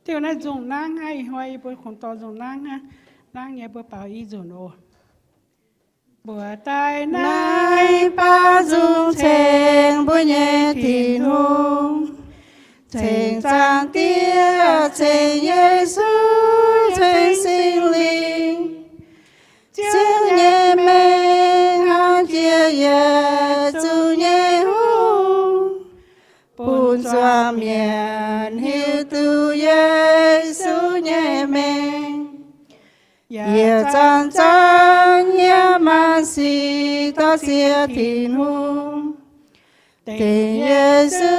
Diuh naaiv nzung nangv hnangv, ih hnoi yie mbuo kungx dorh nzung nangv hnangv. Nangv nyei mbuo baaux i nzunc oc. Mbuox daaih naaiv baaux nzung ceng mbuo nyei Tin-Hungh, ceng Zaangc Diex, ceng Yesu, ceng Singx Lingh. Ziouv nyei mengh hnangv jiex yietc zungv nyei hungh, bun zuangx mienh hiuv duqv Yesu nyei mengh. Yietc zungv zungv yiem maanc sic dorh siex Tin-Hungh. Dengv Yesu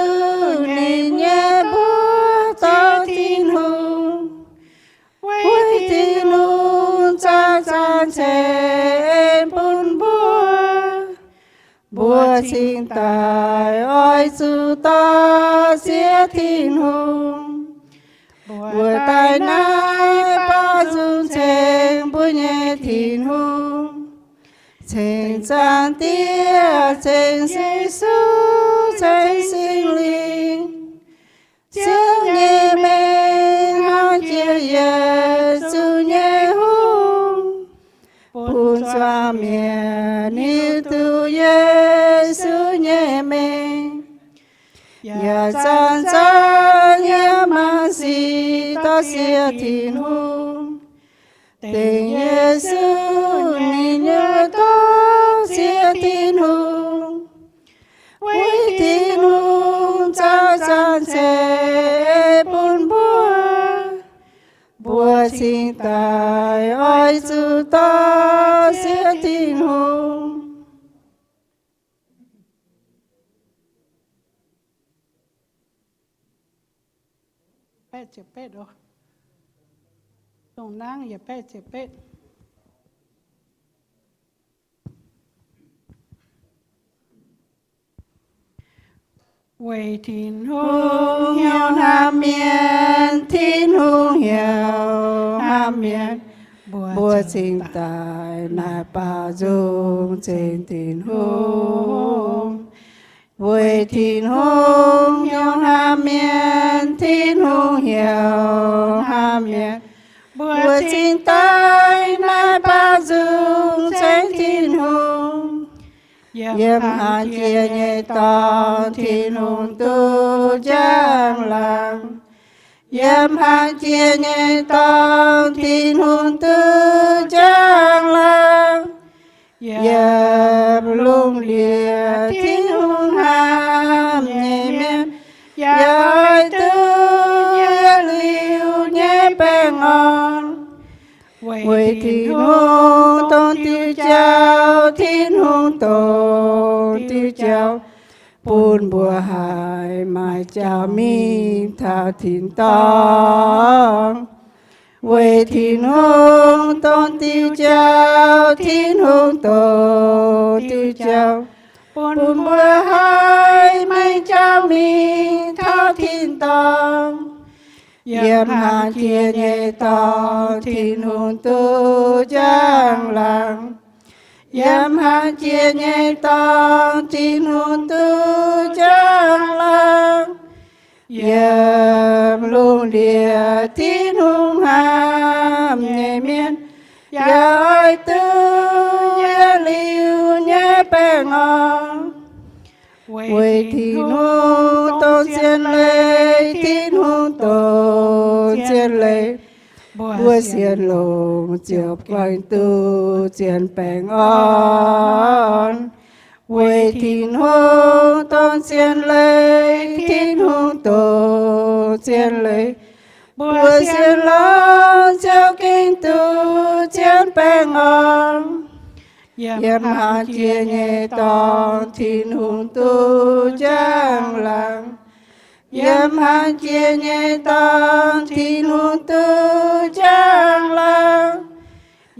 ninh nyei mbuox zoux Tin-Hungh. Weic Tin-Hungh zungv zungv ceix bun mbuo, mbuo cingx daaih oix zuqc dorh siex Tin-Hungh. Mbuox daaih naaiv baaux nzung ceng mbuo nyei Tin-Hungh, ceng Zaangc Diex, ceng Yesu, ceng Singx Lingh. Ziouv nyei mengh hnangv jiex yietc zungv nyei hungh, bun zuangx mienh hiuv duqv Yesu nyei mengh. Yietc zungv zungv yiem maanc sic dorh siex Tin-Hungh. Dengv Yesu ninh nyei mbuox zoux siex Tin-Hungh. Weic Tin-Hungh zungv zungv ceix bun mbuo, mbuo cingx daaih oix zuqc dorh siex Tin-Hungh. Weic Tin-Hungh hnyouv hnamv mienh, Tin-Hungh hnyouv hnamv mienh, mbuo cingx daaih naaic baaux nzung ceng Tin-Hungh. Weic Tin-Hungh hnyouv hnamv mienh, Tin-Hungh hnyouv hnamv mienh, mbuo cingx daaih naaic baaux nzung ceng Tin-Hungh. Yiem hnaangx jiex nyei dorngx, Tin-Hungh duqv njang-laangc. Yiem hnaangx jiex nyei dorngx, Tin-Hungh duqv njang-laangc. Yiem lungh ndiev Tin-Hungh hnamv nyei mienh, yaac oix duqv yietc liuz nyei baengh orn. Weic Tin-Hungh dongh diuh jauv, Tin-Hungh dongh diuh jauv, bun mbuo haih maaih jauv mingh taux tin-dorngh. Weic Tin-Hungh dongh diuh jauv, Tin-Hungh dongh diuh jauv, bun mbuo haih maaih jauv mingh taux tin-dorngh. Yiem hnaangx jiex nyei dorngx, Tin-Hungh duqv njang-laangc. Yiem hnaangx jiex nyei dorngx, Tin-Hungh duqv njang-laangc. Yiem lungh ndiev Tin-Hungh hnamv nyei mienh, yaac oix duqv yietc liuz nyei baengh orn. Weic Tin-Hungh dongh zien leiz, Tin-Hungh dongh zien leiz, mbuo sienx longx ziouc guangc duqv zien baengh orn. Weic Tin-Hungh dongh zien leiz, Tin-Hungh dongh zien leiz, mbuo sienx longx ziouc gengh duqv zien baengh orn. Yiem hnaangx jiex nyei dorngx, Tin-Hungh duqv njang-laangc. Yiem hnaangx jiex nyei dorngx, Tin-Hungh duqv njang-laangc.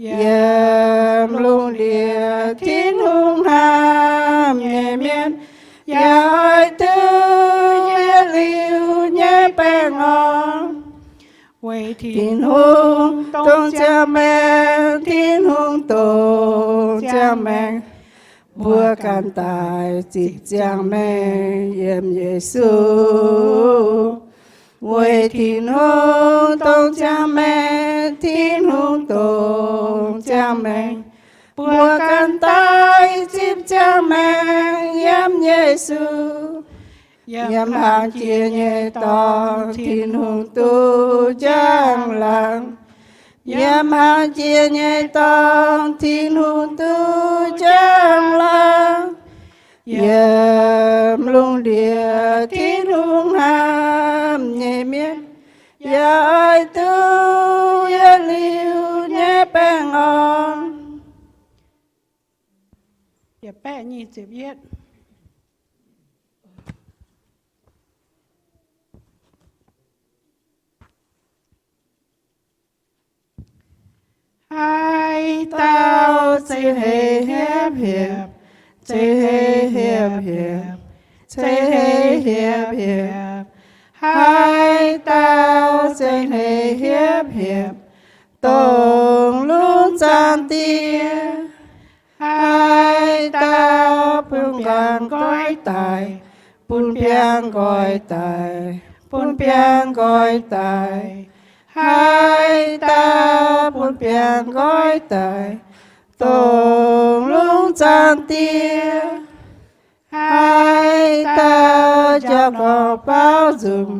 Yiem lungh ndiev Tin-Hungh hnamv nyei mienh, yaac oix duqv yietc liuz nyei baengh orn. Weic Tin-Hungh dongh ziangh maengc, Tin-Hungh dongh ziangh maengc, mbuo ganh daaih zipc ziangh maengc yiem Yesu. Weic Tin-Hungh dongh ziangh maengc, Tin-Hungh dongh ziangh maengc, mbuo ganh daaih zipv ziangh maengc yiem Yesu. Yiem hnaangx jiex nyei dorngx Tin-Hungh duqv njang-laangc. Yiem hnaangx jiex nyei dorngx Tin-Hungh duqv njang-laangc. Yiem lungh ndiev Tin-Hungh hnamv nyei mienh yaac oix duqv yietc liuz nyei baengh orn. Haaix dauh zeiv-heix hiepv hiepv, zeiv-heix hiepv hiepv, zeiv-heix hiepv hiepv, haaix dauh zeiv-heix hiepv hiepv, dongh lungh zaangc Diex. Haaix dauh bun biangh nqoi daic, bun biangh nqoi daic, bun biangh nqoi daic. Haaix dauh bun biangh nqoi daic, dongh lungh zaangc Diex. Haaix dauh njaaux gong baaux nzung,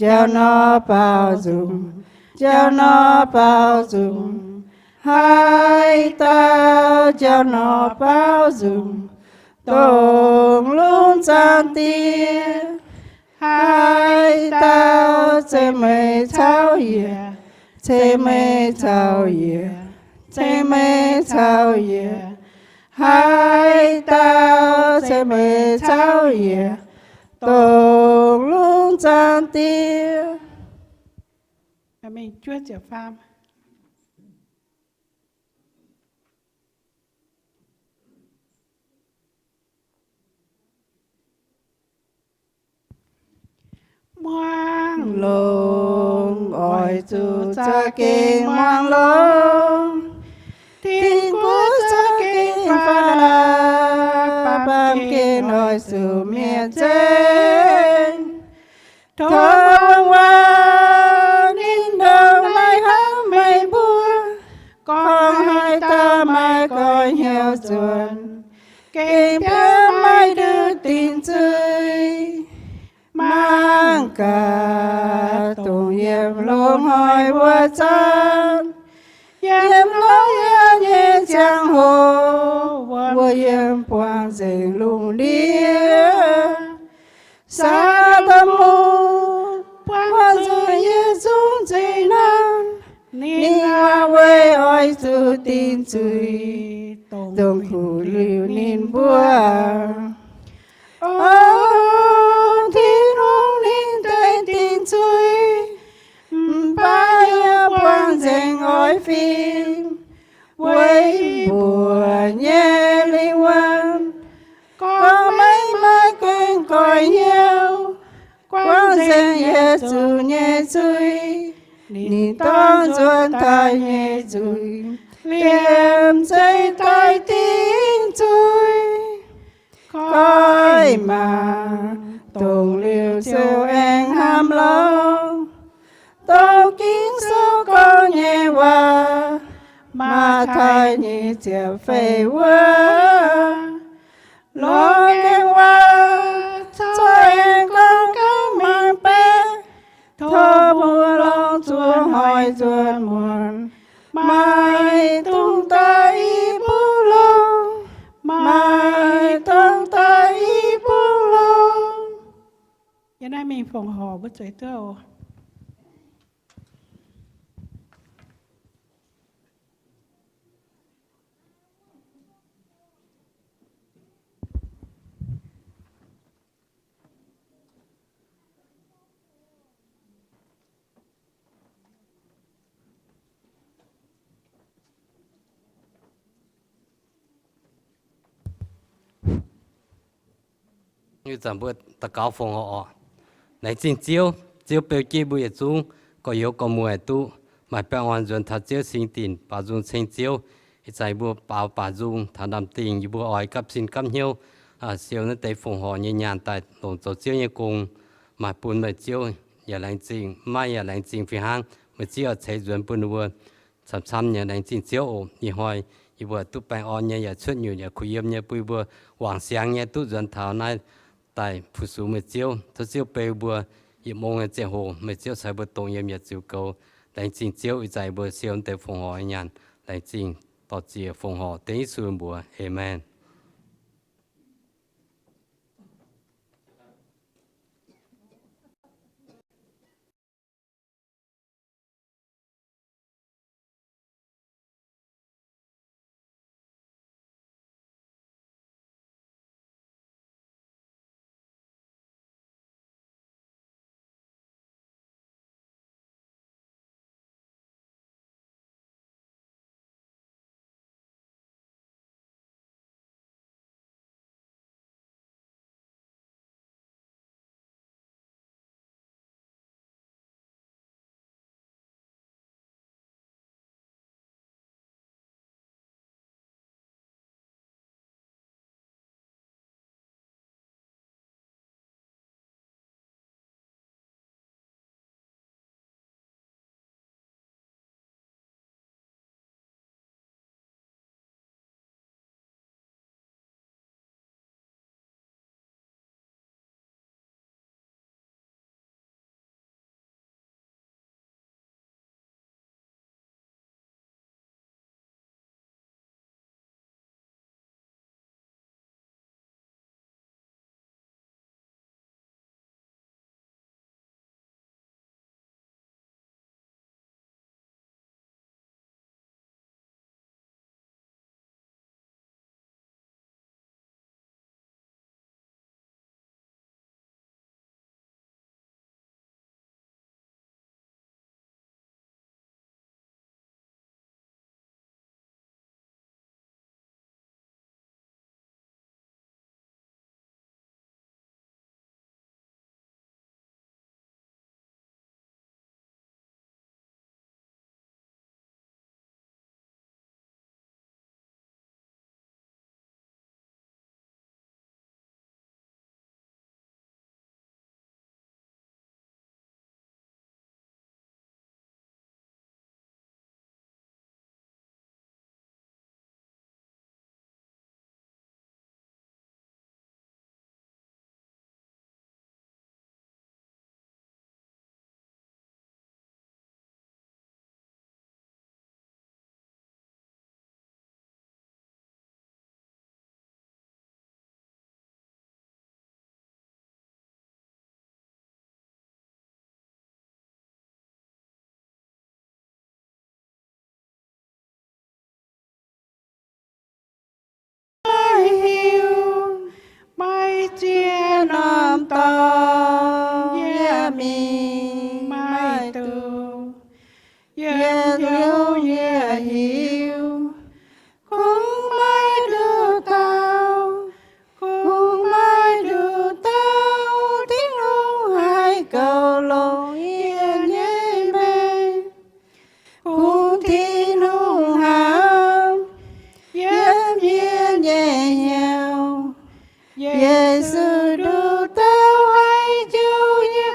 njaaux nor baaux nzung, njaaux nor baaux nzung. Haaix dauh njaaux nor baaux nzung, dongh lungh zaangc Diex. Haaix dauh ceix meih caux yie, ceix meih caux yie, ceix meih caux yie. Haaix dauh ceix meih caux yie, dongh lungh zaangc Diex. Muangx longx, oix zuqc za'gengh muangx longx. Tin-Guoqv za'gengh faaux laaix, baamh gen oix zuqc mietc nzengc. Tov muangx waac ninh ndongc naaiv hnamv meih mbuo. Gorngv haaix dauh maiv goix hnyouv nzuonx, gengh biaux maiv nduqc dingc zuiz. Mangc gaax, dongh yiem loz-hnoi wuov zanc, yiem longx yaac nyei ziangh hoc, mbuo yiem buangh nzengc lungh ndiev. Saa^taa^mun buangh zuqc yie zungv nzuih hnangv. Ninh aqc weic oix zuqc dingc zuiz, dongh kuv liuz ninh mbuo. O Tin-Hungh, ninh deix dingc zuiz, mv baac yie buangh nzengc oix fim, weic mbuo nyei lingh wuonh. Gorngv meih maiv gaengh goix hnyouv, guangc nzengc yie zuqc nyei zuiz. Ninh dorngc nzuonx daaih nyei zuiz, liemh zeih daaih dingc zuiz. Goiv maah! Dongh liuz ziouc aengx hnamv lorngx, dongh Ging-Sou gorngv nyei waac, Matv^taai nyic ziepc feix wuov. Lorz gaengh waac corc aengx gorngv gauh mangc baeqc, tov mbuo longc zuqc hnoi nzuonx muonc, maaih dongh daaih i buv longx, maaih dongh daaih i buv longx. Yie naaiv mingh fongc horc mbuo zueiz duqv oc. Ih zanc mbuo daux gaux fongc horc oc. Laengz zingh Ziouv, Ziouv beu jienv mbuo yietc zungv gorx-youz gorx-mueic duqv maaih baengh orn nzuonx taux Ziouv singx dinc, baaux nzung ceng Ziouv. Ih zanc yie mbuo baaux baac nzung taux ndaamv-dingh, yie mbuo oix gapv sin gapv hnyouv siou naaiv deix fongc horc nyei nyaanh daaih longc zoux Ziouv nyei gong, maaih bun meih Ziouv yaac laengz zingh, mv maaih yaac laengz zingh fih hnangv. Meih Ziouv oix ceix nzuonx bun ninh mbuo camv-camv nyei. Laengz zingh Ziouv oc. Ih hnoi yie mbuo duqv baengh orn nyei, yaac cuotv nyutc yaac kuh yiem nyei, bun yie mbuo wangc siangx nyei duqv nzuonx taux naaiv daaih fu-sux meih Ziouv. Tov Ziouv beu mbuo yietc mong nyei ziangh hoc meih Ziouv ceix mbuo dongh yiem yietc ziux goux. Laengz zingh Ziouv ih zanc yie mbuo siou deix fongc horc nyei nyaanh. Laengz zingh dorh ziex fongc horc dengv Yesu mbuox, Aamen. Maiv hiuv, maiv zieqv norm dorngx, yie mingh maiv duqv. Yietc liuz yie hiuv, kungx maiv nduqc dauh, kungx maiv nduqc dauh Tin-Hungh haih goux longx yie nyei maengc. Kungx Tin-Hungh hnamv yiem yie nyei hnyouv. Yesu nduqc dauh haih jouh yie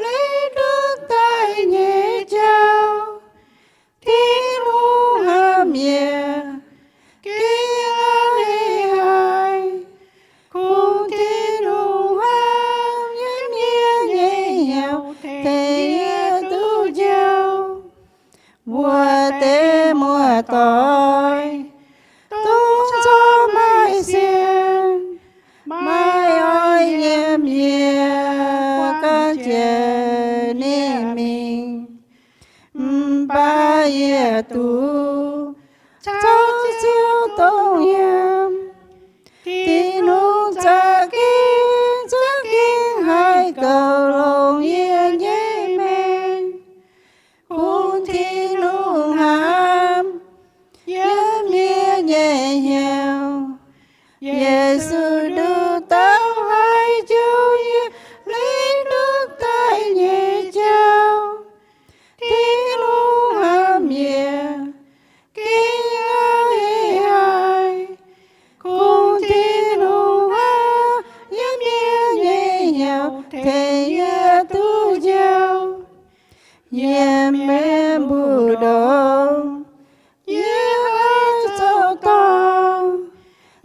leiz nduqc daaih nyei jauv. Tin-Hungh hnamv yie, gengh aqv leiz haic. Kungx Tin-Hungh hnamv yiem yie nyei hnyouv, tengx yie duqv njoux. Wuov deix muoz-doic dongh corc maiv sienx, maiv oix yiem yie, ganh jiex ninh mingh. Mv baac yie duqv caux Ziouv dongh yiem. Tin-Hungh za'gengh, za'gengh haih goux longx yie nyei maengc. Kungx Tin-Hungh hnamv yiem yie nyei hnyouv. Yesu nduqc dauh haih jouh yie leiz nduqc daaih nyei jauv. Tin-Hungh hnamv yie, yiem mbu'ndongx, yie oix zoux dorngc,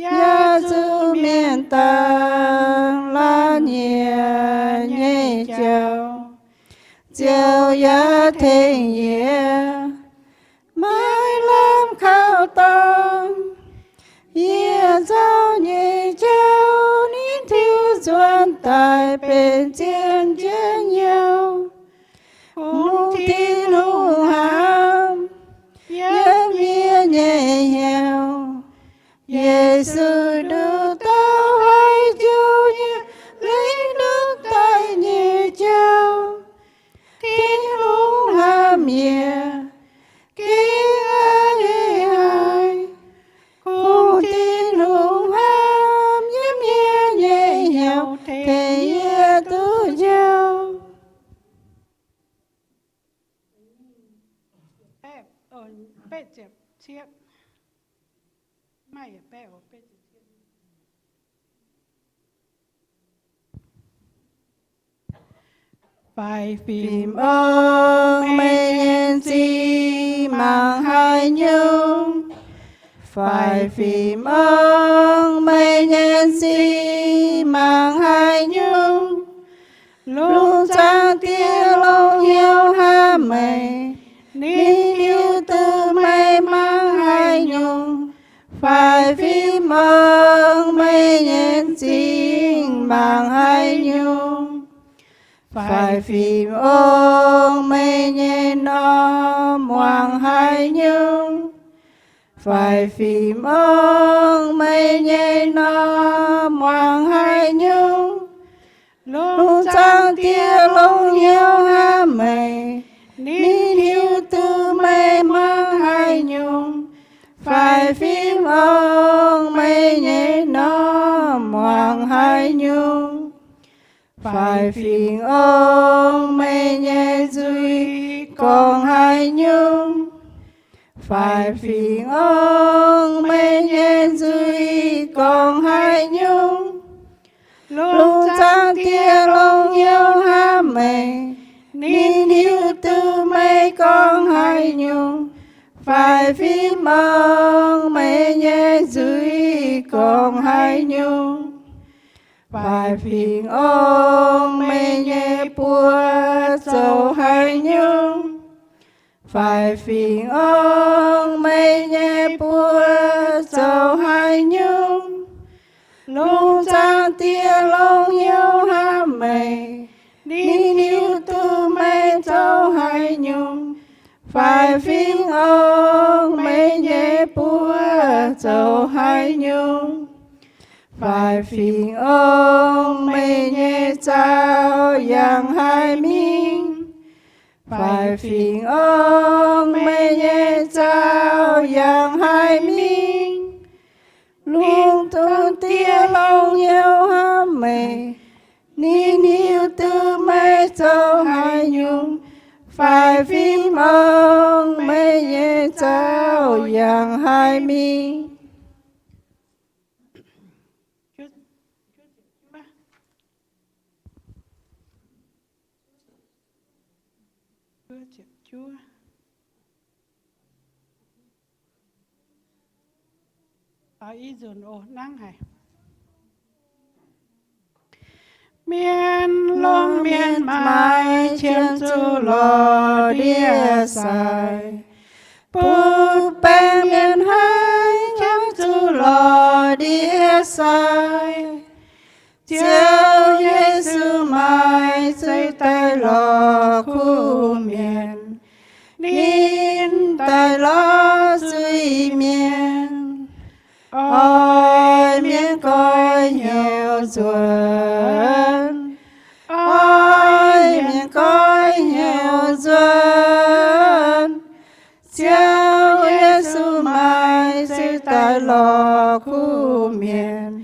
yaac zuqc mienh daaih laanh yie nyei jauv. Ziouv yaac tengx yie maiv lamh kaux dorngx. Yie nzauh nyei jauv ninh tiuv nzuonx daaih benx zien jienv hnyouv. Bun Tin-Hungh hnamv yiem yie nyei hnyouv. Yesu nduqc dauh haiz jouh yie, lengc nduqc daic nyei jauv. Tin-Hungh hnamv yie, gengh a'hneiv haic. Kungx Tin-Hungh hnamv yiem yie nyei hnyouv, tengx yie duqv njouh. Faix fim ong meih nyei m'zing mangc haaix nyungc? Faix fim ong meih nyei m'zing mangc haaix nyungc? Lungh zaangc Diex longc hnyouv hnamv meih, ninh hiuv duqv meih mangc haaix nyungc. Faix fim ong meih nyei m'zing mangc haaix nyungc? Faix fim ong meih nyei norm muangx haaix nyungc? Faix fim ong meih nyei norm muangx haaix nyungc? Lungh zaangc Diex longc hnyouv hnamv meih, ninh hiuv duqv meih mangc haaix nyungc. Faix fim ong meih nyei norm muangx haaix nyungc? Faix fim ong meih nyei nzuih gorngv haaix nyungc? Faix fim ong meih nyei nzuih gorngv haaix nyungc? Lungh zaangc Diex longc hnyouv hnamv meih, ninh hiuv duqv meih gorngv haaix nyungc. Faix fim ong meih nyei nzuih gorngv haaix nyungc? Faix fim ong meih nyei buoz zoux haaix nyungc? Faix fim ong meih nyei buoz zoux haaix nyungc? Lungh zaangc Diex longc hnyouv hnamv meih, ninh hiuv duqv meih zoux haaix nyungc. Faix fim ong meih nyei buoz zoux haaix nyungc? Faix fim ong meih nyei zaux yangh haaix mingh? Faix fim ong meih nyei zaux yangh haaix mingh? Lungh zaangc Diex longc hnyouv hnamv meih, ninh hiuv duqv meih zoux haaix nyungc. Faix fim ong meih nyei zaux yangh haaix mingh? Mienh longc mienh maaiz qiemx zuqc lorz ndie-sai, butv baengh mienh hnangv qiemx zuqc lorz ndie-sai. Ziouv Yesu maaih zuiz daaih lorz kuv mienh. Ninh daaih lorz zuiz mienh, oix mienh goiv hnyouv nzuonx, oix mienh goiv hnyouv nzuonx. Ziouv Yesu maaih zuiz daaih lorz kuv mienh.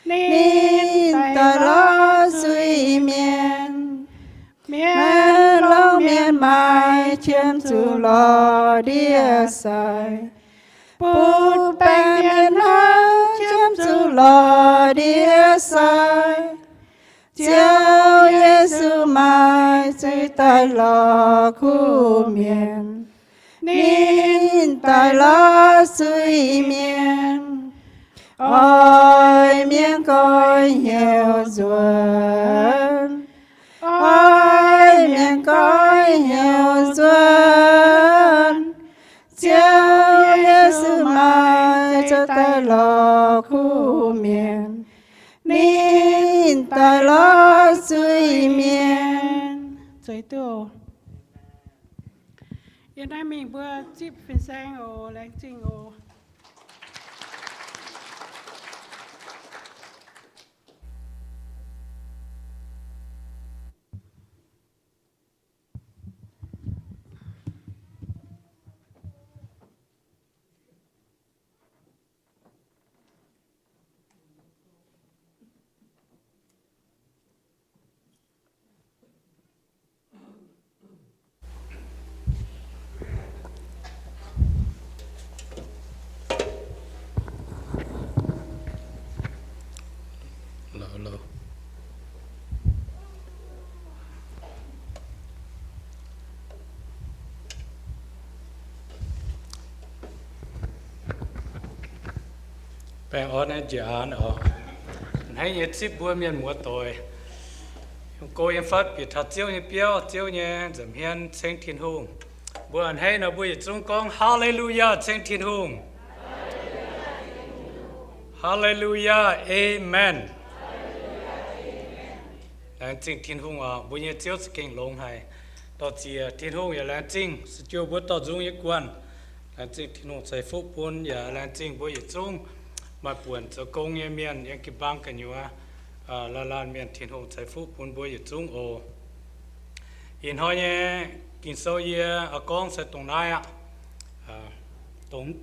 Ninh daaih lorz zuiz mienh. Mienh longc mienh maaiz qiemx zuqc lorz ndie-sai, butv baengh mienh hnangv qiemx zuqc lorz ndie-sai. Ziouv Ye- Yesu maaih zuiz daaih lorz kuv mienh. Ninh daaih lorz zuiz-mienh, oix mienh goiv hnyouv nzuonx, oix mienh goiv hnyouv nzuonx. Ziouv Yesu maaih zuiz daaih lorz kuv mienh. Ninh daaih lorz zuiz-mienh. Zueiz duqv. Yiem naaiv mingh mbuo zipv fin-saeng oc. Laengz zingh oc. Baengh orn naaiv njiec aanx oc. Hnangv nyei zipv mbuo mienh muoz-doic, yiem go yiem fatv bieqc taux Ziouv nyei biauv, Ziouv nyei nza'hmien ceng Tin-Hungh. Mbuo a'hneiv nor mbuo yietc zungv gorngv Haleluyaa ceng Tin-Hungh. Haleluyaa, aamen. Laengz zingh Tin-Hungh oc, mbuo nyei Ziouv za'gengh longx haic. Dorh ziex Tin-Hungh yaac laengz zingh, se juoh mbuo dorh nzung nyei guanh. Laengz zingh Tin-Hungh ceix fuqv bun, yaac laengz zingh mbuo yietc zungv maaih buonc zoux gong nyei mienh yiem jiu-baang gu'nyuoz, laanh laanh mienh Tin-Hungh ceix fuqv bun mbuo yietc zungv oc. Ih hnoi nyei Ging-Sou yie oix gorngv se dongh naaiv aqv. Dongh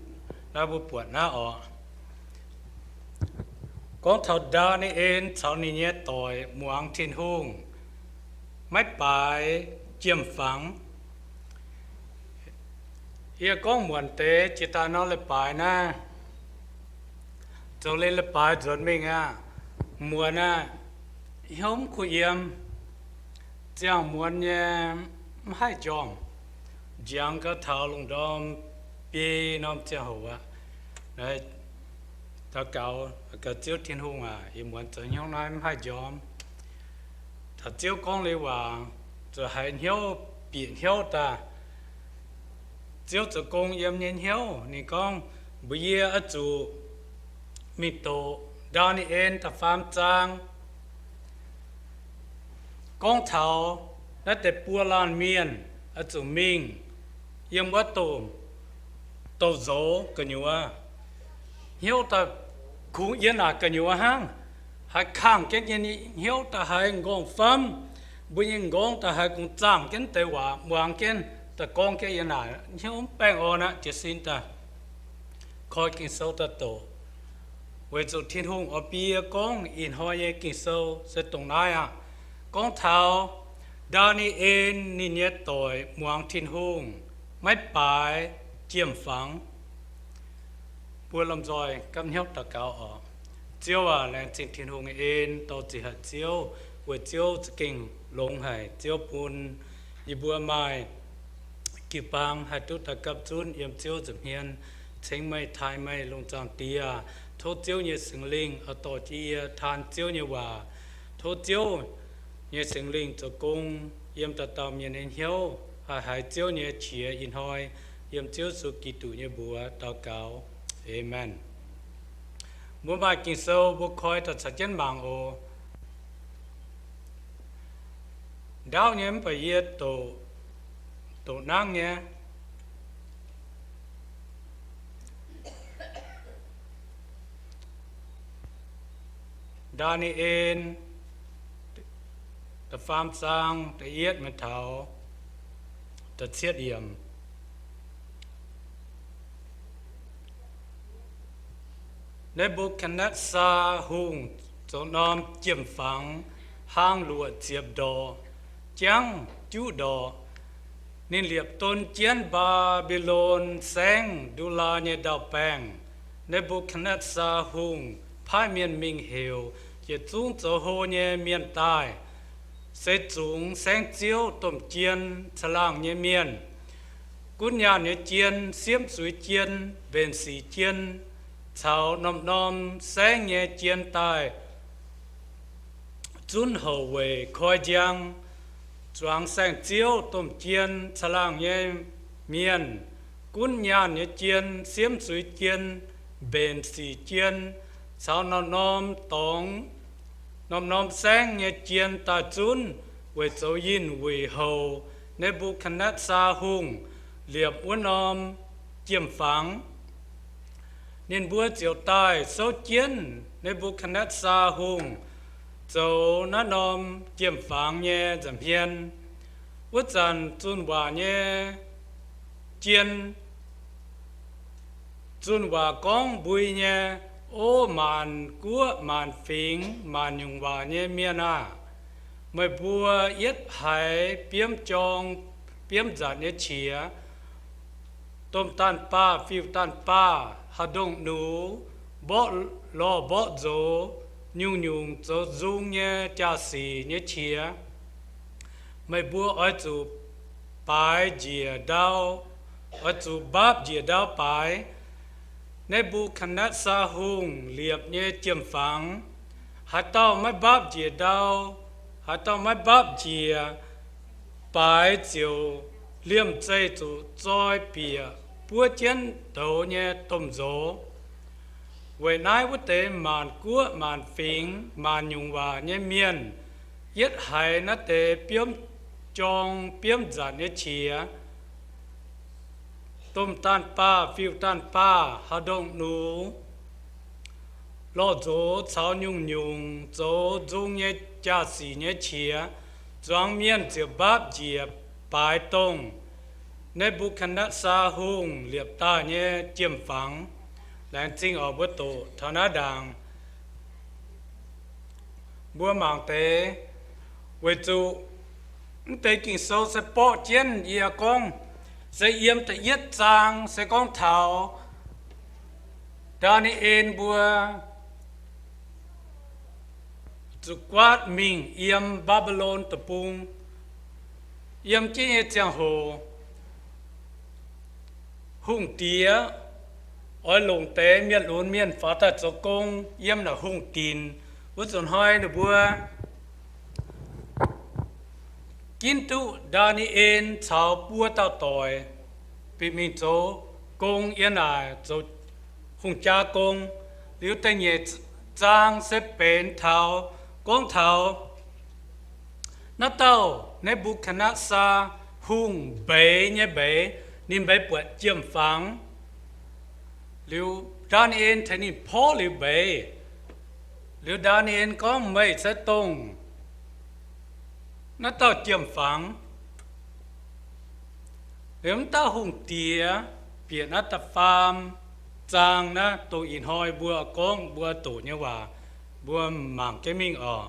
naaiv mbuo buatc naaiv oc. Gorngv taux Ndaa^ni^en caux ninh nyei doic muangx Tin-Hungh, maiv baaix jiem-fangx. Yie gorngv muonc deix jiex daaih nor leiz-baaix naaiv, zoux liuz leiz-baaix nzuonx mingh aqv, muonc aqv, hnyouv mv kuh yiem, ziangh muonz nyei mv haih njormh, njiangx gau taux lungh ndorm biei norm ziangh hoc aqv. Daux gaux, gaux Ziouv Tin-Hungh aac, ih muonz zoux hnyouv naaiv mv haih njormh. Taux Ziouv gorngv liuz waac, zuqc haiz hnyouv bieqc hnyouv daaih. Ziouv zoux gong yiem nyei hnyouv, ninh gorngv, mbuox yie oix zuqc mingh doqc Ndaa^ni^en da'faam zaang. Gorngv taux naaiv deix buo laanh mienh oix zuqc mingh yiem wuov domh douz-nzoux gu'nyuoz, hnyouv daaih kungx yiem naaic gu'nyuoz hnangv, haiz kangh jienv nyei hnyouv daaih haiz nqorngv-famv, mbuo nyei nqorngv daaih haiz kungx zaangh jienv deix waac muangx jienv daaih gorngv jienv yiem naaic, hnyouv mv baengh orn aqv, jiez sin daaih koi Ging-Sou daaih doqc. Weic zuqc Tin-Hungh oix bun yie gorngv ih hnoi nyei Ging-Sou se dongh naaiv aqv. Gorngv taux Ndaa^ni^en ninh nyei doic muangx Tin-Hungh, maiv baaix jiem-fangx. Mbuo lomh nzoih gapv hnyouv daux gaux oc. Ziouv aac, laengz zingh Tin-Hungh nyei en, dor-ziec haic Ziouv, weic Ziouv za'gengh longx haic. Ziouv bun yie mbuo maaih jiu-baang haih duqv daaih gapv zunv yiem Ziouv nza'hmien, ceng meih, taaih meih, lungh zaangc Diex. Tov Ziouv nyei Singx Lingh oix dorh jienv yie taan Ziouv nyei waac. Tov Ziouv nyei Singx Lingh zoux gong yiem dauh dauh mienh nyei hnyouv, haih haiz Ziouv nyei qiex ih hnoi. Yiem Ziouv Yesu Giduc nyei mbuox daux gaux. Aamen. Mbuo maaih Ging-Sou mbuo koi daaih caux jienv mangc oc. Ndaauv nyei mv baac yie doqc, doqc nangv nyei. Ndaa^ni^en da'faam zaang da'yietv mingh taux da'cietv yiemc. Ne^mbu^katv^netv^saa Hungh zoux norm jiem-fangx, hlang luoqc ziepc ndorqc, jangv juqv ndorqc. Ninh liepc don jienv Mbaa^mbi^lon Saengv Ndu^laa nyei ndau-baengh. Ne^mbu^katv^netv^saa Hungh paaiv mienh mingh heuc yietc zungv zoux hlo nyei mienh daaih, se zungx saengv-ziouv domh jien caangh laangh nyei mienh, gunv nyaanh nyei jien, siemv zuiz jien, mbenc sic jien, caux norm-norm saengv nyei jien daaih zunv houc weic koi njang. Zuangx saengv-ziouv domh jien caangh laangh nyei mienh, gunv nyaanh nyei jien, siemv zuiz jien, mbenc sic jien, caux norm-norm dorngx, norm-norm saengv nyei jien daaih zunv weic zoux yinh wuic houc Ne^mbu^katv^netv^saa Hungh liepc wuov norm jiem-fangx. Ninh mbuo ziouc daaih souv jienv Ne^mbu^katv^netv^saa Hungh zoux naaiv norm jiem-fangx nyei nza'hmien. Wuov zanc zunh waac nyei jien, zunh waac gorngv mbui nyei, O maanc guoqv maanc fingx maanc nyungc waac nyei mienh aah! Meih mbuo yietv haiz biomv jorng biomv nzanc nyei qiex, domh daanh baah fiuv-daanh baah, haaix ndongh nux, mborqv lorh mborqv nzox, nyungc-nyungc zoux nzung nyei jaa-sic nyei qiex, meih mbuo oix zuqc baaix njiec ndau, oix zuqc mbaapv njiec ndau baaix Ne^mbu^katv^netv^saa Hungh liepc nyei jiem-fangx. Haaix dauh maiv mbaapv njiec ndau, haaix dauh maiv mbaapv njiec baaix ziouc liemh zeih zuqc zoi bieqc buov jienv douz nyei domh nzox. Weic naaiv wuov deix maanc guoqv maanc fingx maanc nyungc waac nyei mienh yietv haiz naaiv deix biomv jorng biomv nzanc nyei qiex, domh daanh baah fiuv-daanh baah, haaix ndongh nux, lorh nzox caux nyungc-nyungc zoux nzung nyei jaa-sic nyei qiex, zuangx mienh ziouc mbaapv njiec baaix dongh Ne^mbu^katv^netv^saa Hungh liepc daaih nyei jiem-fangx. Laengz zingh oc. Mbuo doqc taux naaiv ndaangc, mbuo mangc deix, weic zuqc mv deix Ging-Sou se borqv jienv yie gorngv, se yiem da'yietv zaang se gorngv taux Ndaa^ni^en mbuo zuqc guaatv mingh yiem Mbaa^mbi^lon Deic-Bung. Yiem jienv nyei ziangh hoc, hungh diex oix longc deix mienh lunx mienh faaux daaih zoux gong yiem naaic hungh dinc. Wuov nzunc hnoi ninh mbuo ginv duqv Ndaa^ni^en caux buo dauh doic bieqc mingh zoux gong yiem naaic zoux hungh jaa gong. Liuz da'nyeic zaang se benx taux, gorngv taux naaiv dauh Ne^mbu^katv^netv^saa Hungh mbeix nyei mbeix, ninh mbeix buatc jiem-fangx. Liuz Ndaa^ni^en tengx ninh porv liuz mbeix. Liuz Ndaa^ni^en gorngv, Meih se dongh naaiv dauh jiem-fangx. Liuz wuov dauh hungh diex bieqc naaiv da'faam zaang naaiv, dongh ih hnoi mbuo gorngv mbuo doqc nyei waac, mbuo mangc jienv mingh oc.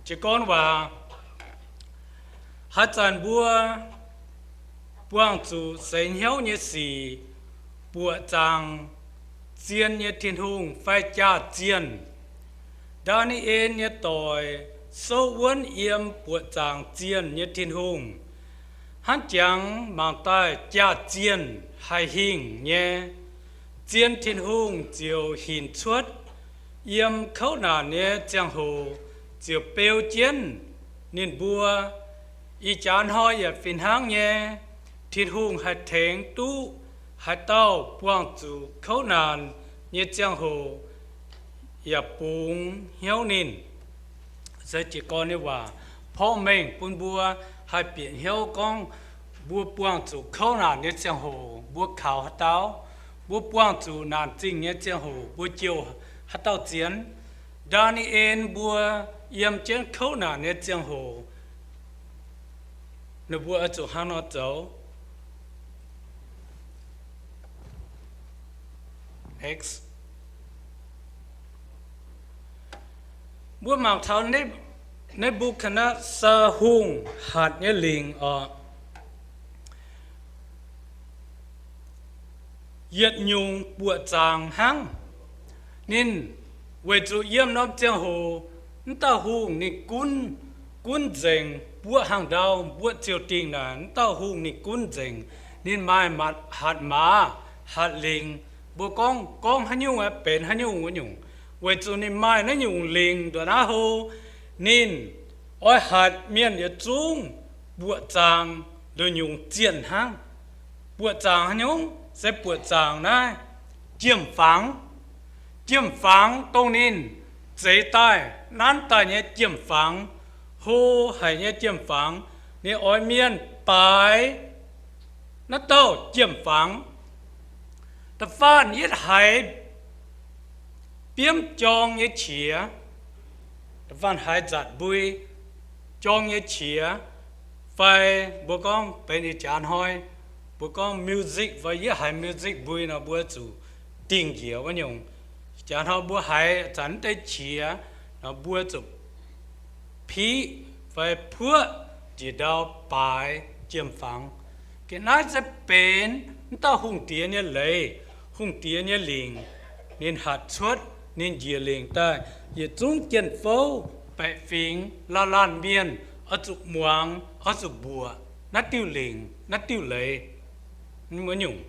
Jiez gorn waac, haaix zanc mbuo buangh zuqc seix hnyouv nyei sic, buoqc zaangc zien nyei Tin-Hungh fai jaax-zienh, Ndaa^ni^en nyei doic souv wuonv yiem buoqc zaangc zienh nyei Tin-Hungh. Hnangv jangx mangc daaih jaax-zienh haih hingh nyei, zien Tin-Hungh ziouc hinc cuotv yiem kouv naanc nyei ziangh hoc ziouc beu jienv ninh mbuo. Ih jaax hnoi yaac fih hnangv nyei, Tin-Hungh haih tengx duqv haaix dauh buangh zuqc kouv naanc nyei ziangh hoc yaac bungx hnyouv ninh. Se jiez gorn nyei waac porv mengh bun mbuo haih bieqc hnyouv gorngv mbuo buangh zuqc kouv naanc nyei ziangh hoc mbuo kaux haaix dauh, mbuo buangh zuqc naanc zingh nyei ziangh hoc mbuo jouh haaix dauh zien. Ndaa^ni^en mbuo yiem jienv kouv naanc nyei ziangh hoc, ninh mbuo oix zuqc hnangv nor zoux. Mbuo mangc taux Ne^mbu^katv^netv^saa Hungh hatc nyei lingc oc. Yietc nyungc buoqc zaangc hnangv. Ninh weic zuqc yiem norm ziangh hoc M'dauh hungh ninh gunv, gunv nzengc, mbuoqc hnaangx-ndau, mbuoqc ziouc dingh naaic. M'dauh hungh ninh gunv nzengc, ninh maaih hatc maaz, hatc lingc. Mbuo gorngv, gorngv haaix nyungc aeqv, benx haaix nyungc wuov nyungc, weic zuqc ninh maaih naaiv nyungc lingc nduqc naaiv hlo, ninh oix hatc mienh yietc zungv mbuoqc zaangc nduqc nyungc zienh hnangv. Mbuoqc zaangc haaix nyungc? Se mbuoqc zaangc naaiv jiem-fangx. Jiem-fangx dongh ninh zeix daaih, nanv daaih nyei jiem-fangx, hlo haic nyei jiem-fangx. Ninh oix mienh baaix naaiv dauh jiem-fangx. Da'faanh yietv haiz biomv jorng nyei qiex, da'faanh haiz nzatc mbui jorng nyei qiex, fai mbuo gorngv benx ih jaax hnoi mbuo gorngv music fai yietv haiz music mbui nor, mbuo zuqc dingh njiec wuov nyungc. Jaax hnoi mbuo haiz zanc deix qiex nor, mbuo zuqc piqv fai puoqv njiec ndau baaix jiem-fangx. Ga'naaiv se benx m'dauh hungh diex nyei leiz, hungh diex nyei lingc. Ninh hatc cuotv, ninh njiec lingc daaih, yietc zungv jien-fouv, baeqc fingx, laanh laanh mienh oix zuqc muangx, oix zuqc mbuoqc naaiv diuh lingc, naaiv diuh leiz. Wuov nyungc.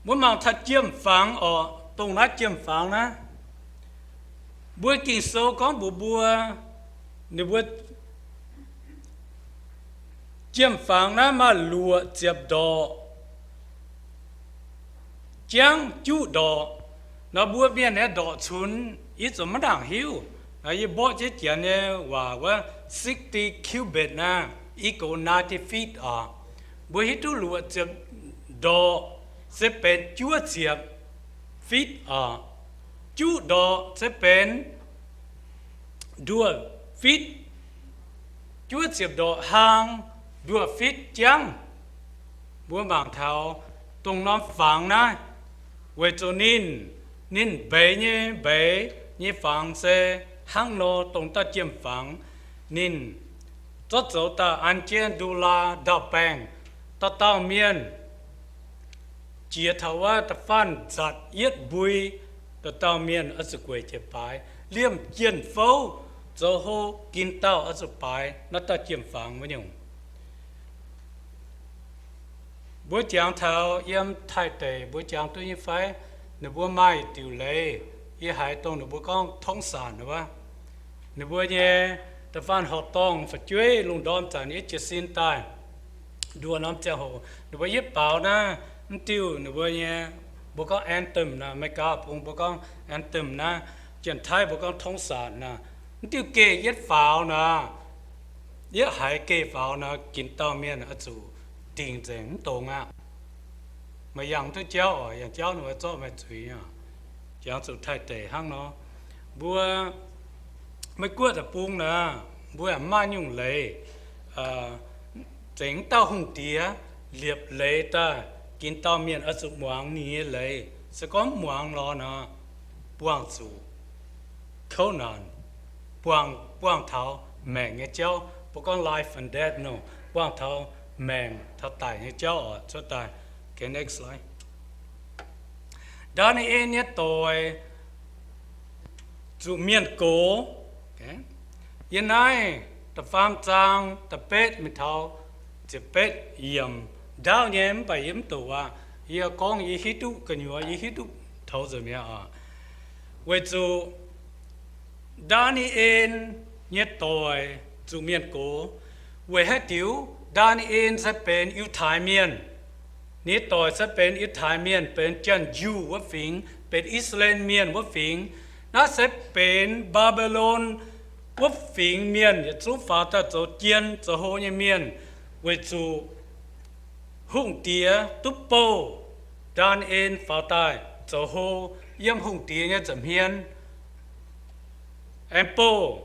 Mbuo mangc taux jiem-fangx oc, dongh naaiv jiem-fangx naaiv, mbuo Ging-Sou gorngv mbuox mbuo, ninh mbuo jiem-fangx naaiv maaih luoqc ziepc ndorqc, jangv juqv ndorqc. Nor mbuo mienh nyei ndorqc cunx yie zuqc maiv nangc hiuv. Nor yie mborqv jienv Janx nyei waac wuov sixty cubit naaiv, equal ninety feet oc. Mbuo hiuv duqv luoqc ziepc ndorqc se benx juov ziepc feet oc. Juqv ndorqc se benx nduoh feet, juov ziepc ndorqc hlaang, nduoh feet jangv. Mbuo mangc taux dongh norm fangx naaiv, weic zuqc ninh, ninh mbeix nyei, mbeix nyei fangx se hnangv nor dongh dauh jiem-fangx. Ninh zorqv zoux daaih an jienv ndu laa ndau-baengh, dauh dauh mienh jiex taux wuov da'faanh nzatc yietv mbui, dauh dauh mienh oix zuqc gueic jiez baaix. Liemh jien-fouv zoux hlo gin dauh oix zuqc baaix naaiv dauh jiem-fangx wuov nyungc. Mbuo jangx taux yiem Taiv deic mbuo jangx duqv nyei fai? Ninh mbuo maaih diuc leiz, yie haiz dongh ninh mbuo gorngv tongv sanc wuov. Ninh mbuo nyei da'faanh horqc dorngh fu'jueiv lungh ndorm zanc yie jiez sin daaih, nduoh norm ziangh hoc ninh mbuo yietv baaux naaiv, mv diuh ninh mbuo nyei, mbuo gorngv anthem naaic, Meigaa bung mbuo gorngv anthem naaiv, Janx-Taiv mbuo gorngv tongv sanc naaic, mv diuh geh yietv faaux naaic, yietv haiz geh faaux naaic, ginx dauh mienh oix zuqc dingc nzengc mv dongz aqv. Meih yangh duqv jauv oc, yangh jauv ninh mbuo zorqv meih zuiz oc. Jangx zuqc Taiv deic hnangv nor. Mbuo Meiv-Guoqv deic-bung naaic, mbuo yaac maaih nyungc leiz, zengc mv dauh hungh diex liepc leiz daaih, ginx dauh mienh oix zuqc muangx ninh nyei leiz. Se gorngv mv muangx lorz nor, buangh zuqc kouv naanc, buangh, buangh taux maengc nyei jauv. Mbuo gorngv life and death nor, buangh taux maengc taux daic nyei jauv oc, cuotv daaih. Okay, next slide. Ndaa^ni^en nyei doic zuqc mienh gox. Yiem naaiv da'faam zaang da'betv mingh taux ziepc betv yiemc ndaauv nyei, mv baac yie mv doqc aqv. Yie gorngv yie hiuv duqv gu'nyuoz, yie hiuv duqv taux nzunc mi'aqv oc. Weic zuqc Ndaa^ni^en nyei doic zuqc mienh gox. Weic haaix diuc? Ndaa^ni^en se benx Yiutai Mienh. Ninh nyei doic se benx Yiutai Mienh, benx Janx-Yuh wuov fingx, benx I^saa^laa^en Mienh wuov fingx. Naaiv se benx Mbaa^mbi^lon wuov fingx mienh yietc zungv faaux daaih zoux jien zoux hlo nyei mienh, weic zuqc hungh diex duqv bouh Ndaa^ni^en faaux daaih zoux hlo yiem hungh diex nyei nza'hmien. Aengx bouh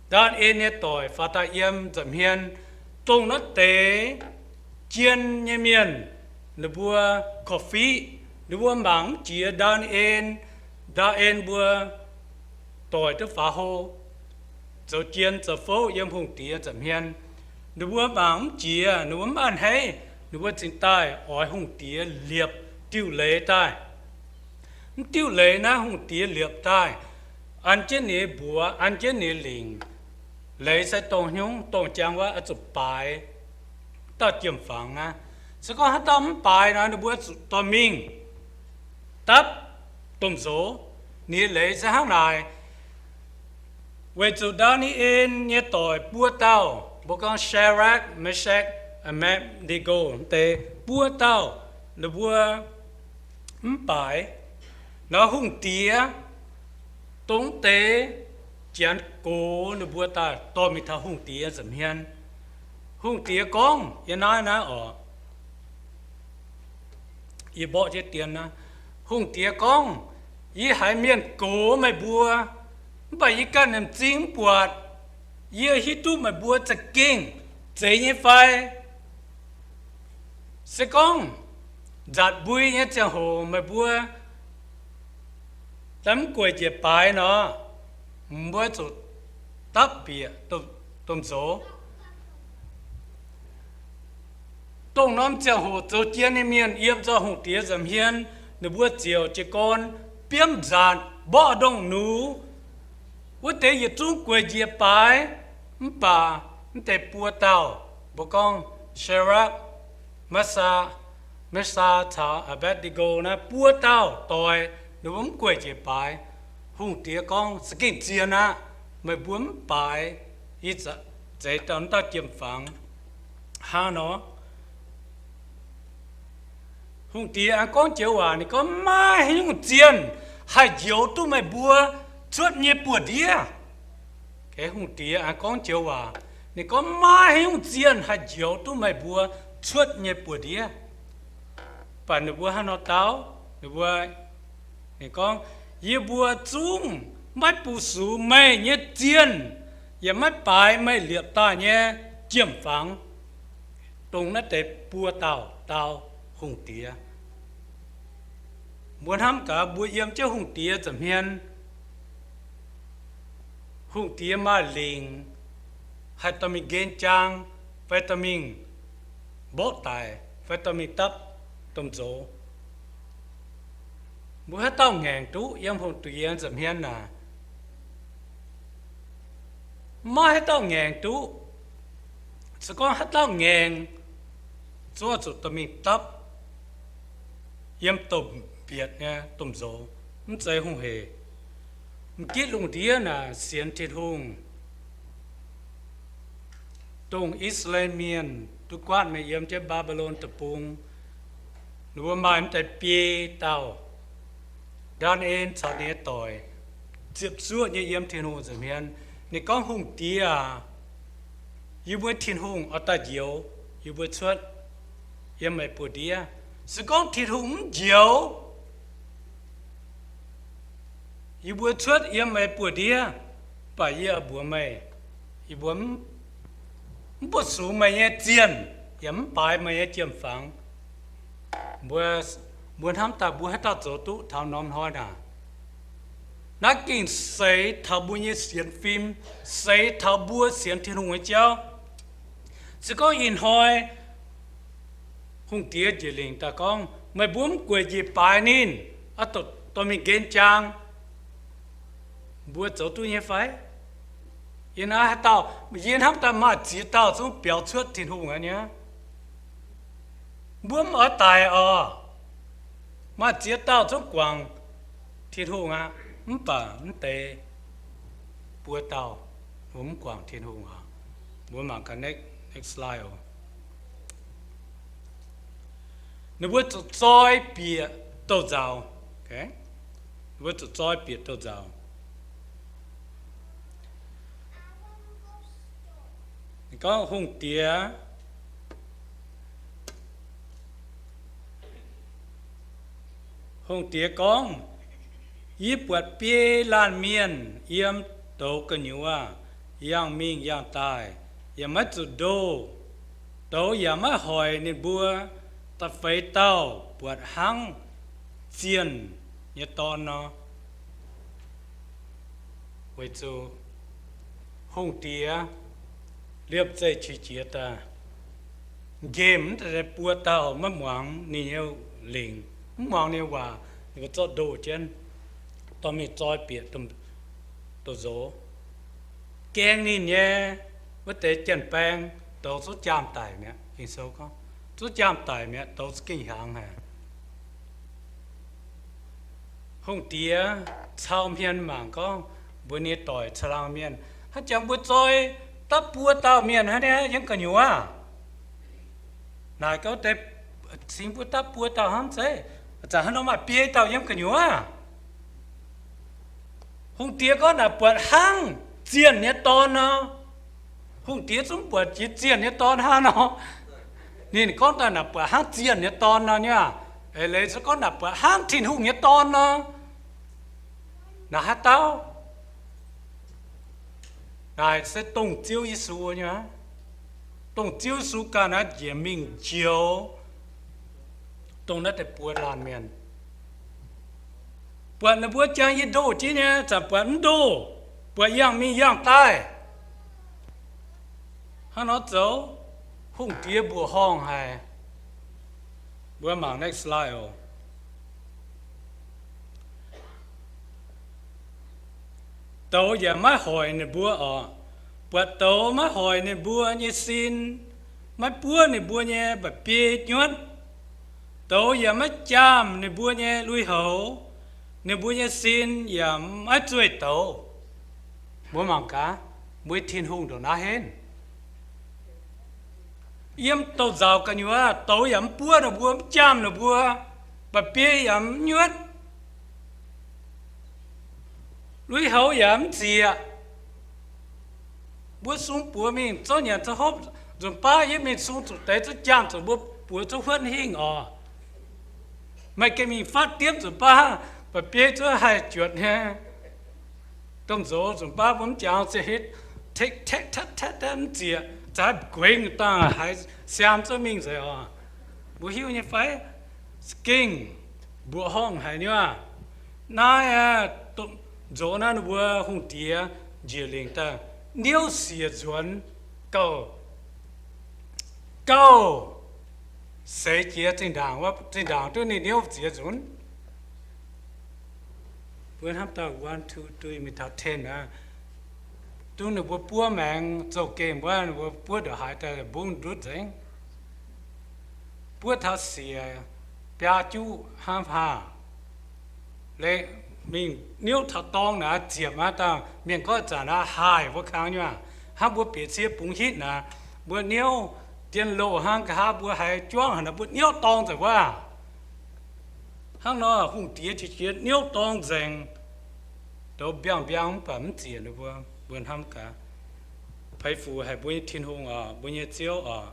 Ndaa^ni^en nyei doic faaux daaih yiem nza'hmien. Dongh naaiv deix jien nyei mienh, ninh mbuo korv-fiqv, ninh mbuo mangc mv jiex Ndaa^ni^en, Ndaa^ni^en mbuo doic duqv faaux hlo, zoux jien zoux fouv yiem hungh diex nza'hmien. Ninh mbuo mangc mv jiex, ninh mbuo mv a'hneiv, ninh mbuo cingx daaih oix hungh diex liepc diuh leiz daaih. Mv diuh leiz naaiv hungh diex liepc daaih, an jienv ninh nyei mbuox, an jienv ninh nyei lingc. Leiz se dongh nyungc, dongh jangx wuov oix zuqc baaix dauh jiem-fangx naaiv. Se gorngv haaix dauh mv baaix nor, ninh mbuo zuqc dorh mingh dapv domh nzox. Ninh nyei leiz se hnangv naaic. Weic zuqc Ndaa^ni^en nyei doic buo dauh, mbuo gorngv Shadrach, Meshach, Abednego deix buo dauh, ninh mbuo mv baaix nor, hungh diex dongh deix janx gox ninh mbuo daaih dorh mingh taux hungh diex nza'hmien. Hungh diex gorngv, yiem naaiv naaiv oc, yie mborqv jienv dien naaiv. Hungh diex gorngv, yie haiz mienh gox meih mbuo, mv baac yie ganh m'zing mv buatc. Yie hiuv duqv meih mbuo za'gengh zeiz nyei fai? Se gorngv nzatc mbui nyei ziangh hoc meih mbuo daaih mv gueic njiec baaix nor, mbuo zuqc dapv bieqc domh nzox. Dongh norm ziangh hoc zoux jien nyei mienh yiem nzoih hungh diex nza'hmien, ninh mbuo ziouc jiez gorn biomv nzatc mborqv ndongh nux. Wuov deix yietc zungv gueic njiec baaix, mv baac mv deix buo dauh, mbuo gorngv Shadrach, Mesha, Mesha caux Abednego naaiv buo dauh doic, ninh mbuo mv gueic njiec baaix. Hungh diex gorngv, za'gengh zien aqv. Meih mbuo mv baaix, yie za'gengh zeix dauh, dauh jiem-fangx. Hnangv nor, hungh diex aengx gorngv joux waac, ninh gorngv, maiv haaix nyungc zienh haih njoux duqv meih mbuo cuotv nyei buoz-ndiev. Hungh diex aengx gorngv joux waac, ninh gorngv, maiv haaix nyungc zienh haih njoux duqv meih mbuo cuotv nyei buoz-ndiev. Mv baac ninh mbuo hnangv nor dau, ninh mbuo, ninh gorngv, yie mbuo zungv maiv bun sux meih nyei zienh, yaac maiv baaix meih liepc daaih nyei jiem-fangx. Dongh naaiv deix buo dauh dau hungh diex. Mbuo hnamv gaax, mbuo yiem jienv hungh diex nza'hmien, hungh diex maaih lingc haih dorh mingh nqen jaang, fai dorh mingh mborqv daic, fai dorh mingh dapv domh nzox. Mbuo haaix dauh ngaengc duqv yiem hungh diex nza'hmien naaic? Maiv haaix dauh ngaengc duqv. Se gorngv haaix dauh ngaengc, zuqc dorh mingh dapv yiem domh mbietc nyei domh nzox, mv zeiz hungh hec. M'gitv lungh ndiev naaic sienx Tin-Hungh, dongh I^saa^laa^en Mienh duqv guaatv mingh yiem jienv Mbaa^mbi^lon deic-bung, ninh mbuo maaih mv deix biei dauh, Ndaa^ni^en caux ninh nyei doic, ziepc zuoqv nyei yiem Tin-Hungh nza'hmien. Ninh gorngv, hungh diex aac, yie mbuo Tin-Hungh oix daaih njoux yie mbuo cuotv yiem meih buoz-ndiev. Se gorngv Tin-Hungh mv njoux yie mbuo cuotv yiem meih buoz-ndiev, mv baac yie mbuox meih, yie mbuo mv bun sux meih nyei zienh, yaac mv baaix meih nyei jiem-fangx. Mbuo, mbuo hnamv daaih mbuo haaix dauh zoux duqv taux norm hnoi naaic? Naaiv gengh seix taux mbuo nyei sienx fim, seix taux mbuo sienx Tin-Hungh nyei jauv. Se gorngv ih hnoi hungh diex njiec lingc daaih gorngv, meih mbuo mv gueic njiec baaix ninh, oix dorh mingh nqen jaang, mbuo zoux duqv nyei fai? Yie naaiv haaix dauh, yie hnamv daaih maaih ziex dauh zungv biaux cuotv Tin-Hungh aqv nyei. Mbuo mv oix daic oc. Maaih ziex dauh zungv guangc Tin-Hungh aqv, mv baac mv deix buo dauh mbuo mv guangc Tin-Hungh oc. Mbuo mangc gaax next, next slide oc. Ninh mbuo zuqc zoi bieqc douz-nzauc. Ninh mbuo zuqc zoi bieqc douz-nzauc. Ninh gorngv hungh diex, hungh diex gorngv, yie buatc biei laanh mienh yiem douz gu'nyuoz yangh mingh yangh daaih, yaac maiv zuqc ndoh. Douz yaac maiv hoic ninh mbuo. Da'feix dauh buatc hnangv zienh nyei dorn nor. Weic zuqc hungh diex liemh zeih qiex jiez daaih, nqemh mv deix buo dauh maiv muangx ninh nyei lingc, mv muangx ninh nyei waac. Ninh mbuo zorqv ndoh jienv, dorh mingh zoi bieqc domh nzox. Gaeng ninh nyei wuov deix janx-baeng douz zuqc jaam daic mi'aqv. Ging-Sou gorngv zuqc jaam daic mi'aqv, douz za'gengh hiaangx haic. Hungh diex cau hmien mangc gorngv mbuo nyei doic caangh laangh mienh, haaix jangx mbuo zoi dapv buo dauh mienh hnangv nyei yiem gu'nyuoz. Naaic gauh deix cingx mbuo dapv buo dauh hnangv zeiz, zanc haaix nor maaih biei dauh yiem gu'nyuoz. Hungh diex gorngv naaic buatc hnangv zienh nyei dorn nor. Hungh diex zungv buatc jiex zienh nyei dorn hnangv nor. Ninh gorngv daaih naaic buatc hnangv zienh nyei dorn nor nyei. Eix leiz se gorngv naaic buatc hnangv Tin-Hungh nyei dorn nor. Naaic haaix dauh? Naaic se dongh Ziouv Yesu nyei. Dongh Ziouv Yesu ganh naaiv njiec mingh njoux dongh naaiv deix buo laanh mienh. Buatc ninh mbuo jangx yie ndoh jienv nyei, zanc buatc mv ndoh, buatc yangh mingh yangh daaih. Hnangv nor zoux, hungh diex mbuoqc horngh haic. Mbuo mangc next slide oc. Douz yaac maiv hoic ninh mbuo oc. Buatc douz maiv hoic ninh mbuo nyei sin, maiv buov ninh mbuo nyei mba'biei nyuotv. Douz yaac maiv jaam ninh mbuo nyei lui-houx, ninh mbuo nyei sin yaac maiv zueih douz. Mbuo mangc gaax, mbuo Tin-Hungh ndongc naaiv henv. Yiem douz-nzauc gu'nyuoz, douz yaac mv buov ninh mbuo, mv jaam ninh mbuo, mba'biei yaac mv nyuotv, lui-houx yaac mv zieqc. Mbuo sung buoz mingh zouv nyanc zouv hopv, nzunc baav yie mingh sung zuqc deix zouv jaam zuqc mbuo buoz zouv huotv hingh oc. Meih gengh mingh fatv diemv nzunc baav, mba'biei zouv haih juotc nyei. Domh nzox nzunc baav mbuo mv jangx ziec hitv, tek tek tet tet mv zieqc, za'gengh guengx dangh haiz siaam zouv mingh nzengc oc. Mbuo hiuv nyei fai? Za'gengh mbuoqc horngh haic nyei aav. Naaiv aeqv, nzox naaiv ninh mbuo hungh diex njiec lingc daaih niouv siec nzuonx gauh, gauh seix jiex zinh ndaangc, zinh ndaangc duqv ninh niouv ziex nzunc. Mbuo hnamv daaih one, two, three mingh taux ten aqv. Duqv ninh mbuo buov maengx zouv-gengh wuov, ninh mbuo buov ndongc haaix daaih mbungv ndutv nzengc. Buov taux siec biaa juqv hnangv haav. Leiz mingh niouv taux dorngx naaic ziepc aqv, dangh mienh gorngv zanc aqv haih wuov kang nyei aav. Hnangv mbuo bieqc cie bungx hitv naaic, mbuo niouv dien loh hnangv nqa'haav mbuo haiz juangv haic naaic mbuo niouv dorngx nzengc wuov. Hnangv nor hungh diex qiex jiez niouv dorngx nzengc, douz mbiangh mbiangh mv baac mv zieqc ninh mbuo. Mbuo hnamv gaax, peix fuc haic mbuo nyei Tin-Hungh oc, mbuo nyei Ziouv oc.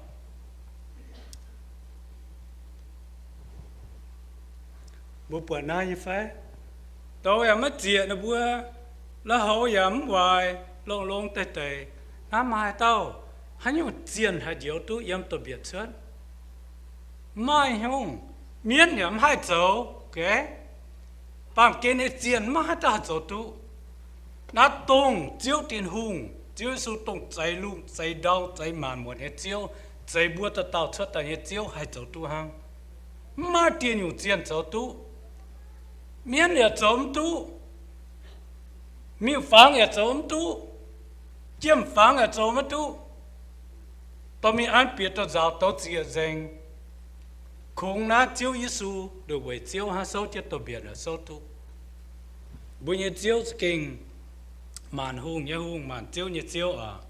Mbuo buatc naaiv nyei fai? Douz yaac maiv zieqc ninh mbuo, lui-houx yaac mv waaic, longx-longx deix deix. Naaiv maaih haaix dauh, haaix nyungc zienh haih njoux duqv yiem douz-mbietc cuotv? Mv maaih nyungc. Mienv yaac mv haih zoux, geh? Baamh gen nyei zienh mv maaih haaix dauh haih zoux duqv. Naaiv dongh Ziouv Tin-Hungh, Ziouv Yesu dongh zeix lungh zeix ndau zeix maanc muotc nyei Ziouv, zeix mbuo dauh dauh cuotv daaih nyei Ziouv haih zoux duqv hnangv. Mv maaih dieh nyungc zienh zoux duqv. Mienv yaac zoux mv duqv. Miuc-fangx yaac zoux mv duqv. Jiem-fangx yaac zoux maiv duqv. Dorh mingh an bieqc douz-nzauc douz zieqc nzengc. Kungx naaiv Ziouv Yesu, ndongc weic Ziouv hnangv souv jienv douz-mbietc yaac souv duqv. Mbuo nyei Ziouv za'gengh maanc hungh nyei Hungh, maanc ziouv nyei Ziouv oc.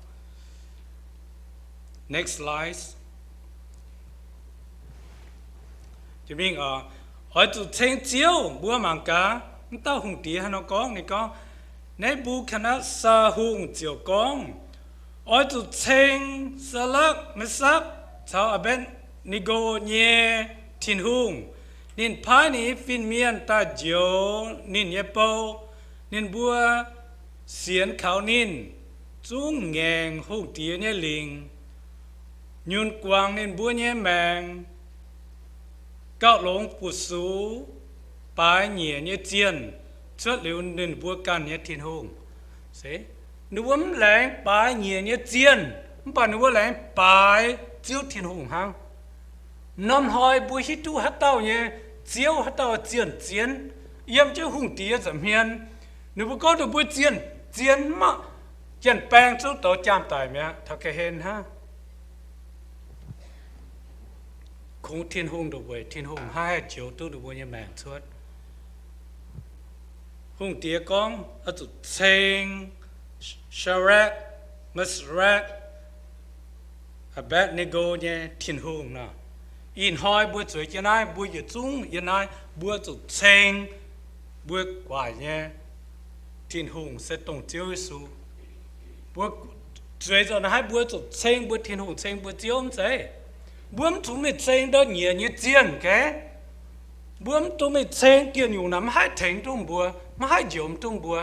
Next slide. Jiex mingh oc, oix zuqc ceng Ziouv. Mbuo mangc gaax, mv dauh hungh diex haaix nor gorngv. Ninh gorngv, Nev^mbu^katv^netv^saa Hungh ziouc gorngv, Oix zuqc ceng Saa^ndrakv, Mesakv caux Aa^mbetc^ne^go nyei Tin-Hungh. Ninh paaiv ninh nyei fin-mienh daaih njoux ninh nyei bou. Ninh mbuo sienx kaux ninh, zungv ngaengc hungh diex nyei lingc, nyunc guangc ninh mbuo nyei maengc, gauh longx fu-sux baaix nyiec nyei zienh cuotv liuz ninh mbuo ganh nyei Tin-Hungh. Se, ninh mbuo mv laengz baaix nyiec nyei zienh, mv baac ninh mbuo laengz baaix Ziouv Tin-Hungh hnangv. Norm hnoi mbuo hiuv duqv haaix dauh nyei ziouv, haaix dauh zienh zien, yiem jienv hungh diex nza'hmien. Ninh mbuo gorngv ninh mbuo zien, zien mv, janx-baeng zungv douz jaam daic mi'aqv, taux ga'hlen hnangv. Kungx Tin-Hungh nduqc weic Tin-Hungh haih haih njoux duqv ninh mbuo nyei maengc cuotv. Hungh diex gorngv oix zuqc ceng Shadrach, Meshach, Abednego nyei Tin-Hungh nor. Ih hnoi mbuo zueiz jienv naaiv, mbuo yietc zungv yiem naaiv, mbuo zuqc ceng mbuo guaic nyei Tin-Hungh se dongh Ziouv Yesu. Mbuo zueiz zoux naaiv, mbuo zuqc ceng mbuo Tin-Hungh, ceng mbuo Ziouv mv zeiz? Mbuo mv zuqc mingh ceng ndau-nyiec nyei zienh gaax. Mbuo mv dungx mingh ceng dieh nyungc naaic mv haih tengx duqv mbuo, mv haih njoux duqv mbuo.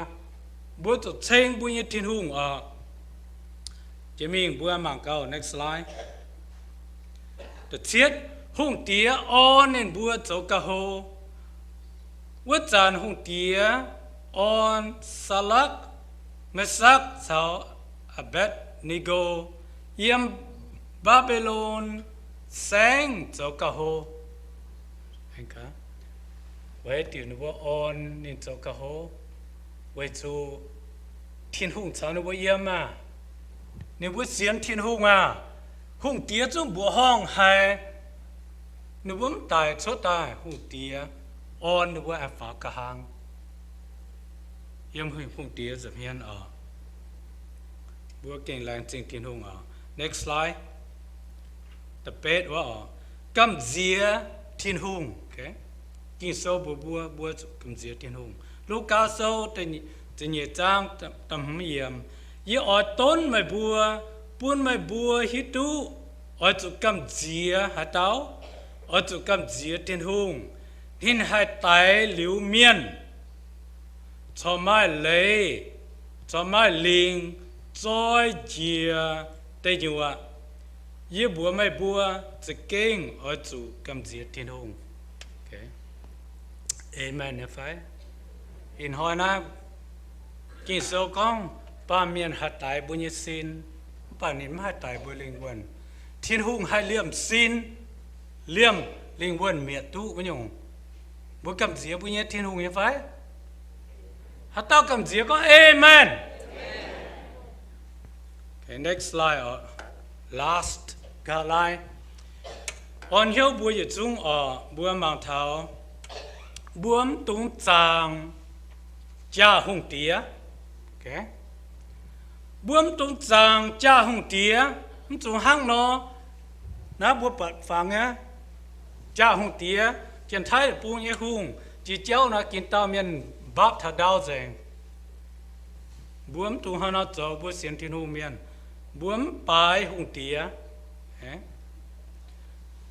Mbuo zuqc ceng mbuo nyei Tin-Hungh oc. Jiex mingh mbuo mangc gaax, next slide. Da'cietv, hungh diex orn ninh mbuo zoux ga'hlo. Wuov zanc hungh diex orn Saadrakv, Meeshakv caux Abednego yiem Mbaa^mbe^lon saengv zoux ga'hlo. Weic diuc ninh mbuo orn ninh zoux ga'hlo, weic zuqc Tin-Hungh caux ninh mbuo yiem aqv. Ninh mbuo sienx Tin-Hungh aqv. Hungh diex zungv mbuoqc horngh haic. Ninh mbuo mv daic cuotv daaih, hungh diex orn ninh mbuo aengx faaux ga'hlang. Yiem hungh diex nza'hmien oc. Mbuo gengh laengz zingh Tin-Hungh oc. Next slide. Da'betv wuov oc, gamh nziex Tin-Hungh. Ging-Sou mbuox mbuo, mbuo zuqc gamh nziex Tin-Hungh. Lugaa Sou da'nyeic zaang da'hmz yiemc, yie oix donv meih mbuo, bun meih mbuo hiuv duqv oix zuqc gamh nziex haaix dauh. Oix zuqc gamh nziex Tin-Hungh. Ninh haih daix liuz mienh corc maaih leiz, corc maaih lingc zoi njiec deic-nyuoqc. Yie mbuox meih mbuo, za'gengh oix zuqc gamh nziex Tin-Hungh. Aamen nyei fai? Ih hnoi naaiv Ging-Sou gorngv baamh mienh haih daix mbuo nyei sin, mv baac ninh mv haih daix mbuo lingh wuonh. Tin-Hungh haih liemh sin, liemh lingh wuonh mietc duqv wuov nyungc. Mbuo gamh nziex mbuo nyei Tin-Hungh nyei fai? Haaix dauh gamh nziex gorngv aamen. Next slide oc. Last, ga'naaiv. Orn hnyouv mbuo yietc zungv oc, mbuo mangc taux mbuo mv dungx zaangc jaa-hungh diex. Mbuo mv dungx zaangc jaa-hungh diex, mv zuqc hnangv nor. Naaiv mbuo buatc fangx nyei jaa-hungh diex, Janx-Taiv Deic-Bung nyei hungh, jiex jauv nor ginx dauh mienh mbapv taux ndau nzengc. Mbuo mv dungx hnangv nor zoux, mbuo sienx Tin-Hungh mienh. Mbuo mv baaix hungh diex.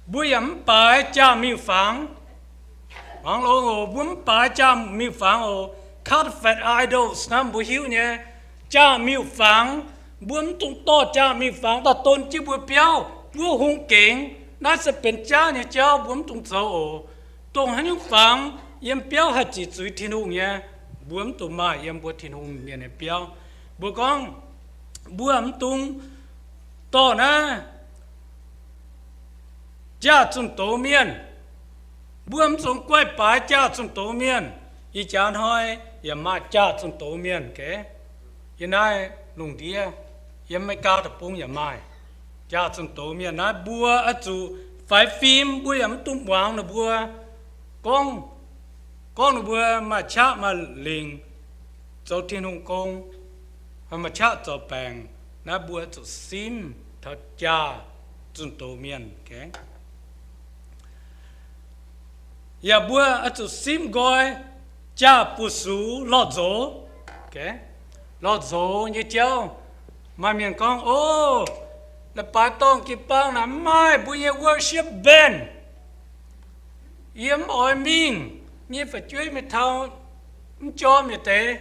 Mbuo yaac mv baaix jaa-miuc-fangx. Muangx longx oc, mbuo mv baaix jaa-miuc-fangx oc. Counterfeit idols naaiv mbuo hiuv nyei. Jaa-miuc-fangx, mbuo mv dungx dorh jaa-miuc-fangx daaih don jienv mbuo biauv. Mbuo hungh gengx, naaiv se benx jaav nyei jauv, mbuo mv dungx zoux oc. Dongh haaix nyungc fangx yiem biauv haih ziqc zuiz Tin-Hungh nyei, mbuo mv dungx maaih yiem mbuo Tin-Hungh mienh nyei biauv. Mbuo gorngv, mbuo mv dungx dorh naaiv jaa-zunh doz mienh. Mbuo mv dungx guaih baaix jaa-zunh doz mienh. Ih jaax hnoi yaac maaih jaa-zunh doz mienh gaax. Yiem naaiv lungh ndiev, yiem Meigaa Deic-Bung yaac maaih jaa-zunh doz mienh. Naaiv mbuo oix zuqc faix fim, mbuo yaac mv dungx muangx ninh mbuo gorngv, gorngv ninh mbuo maaih qaqv maaih lingc zoux Tin-Hungh gong, maaih qaqv zoux baengc. Naaiv mbuo oix zuqc simv taux jaa-zunh doz mienh. Yaac mbuo oix zuqc simv nqoi jaa-buoz-sux lorh nzox. Lorh nzox nyei jauv, maaih mienh gorngv, o, la'baaix dorngh jiu-baang naaic mv maaih mbuo nyei worship band. Yie mv oix mingh, nyei fu'jueiv mingh taux mv jorm yietc deix.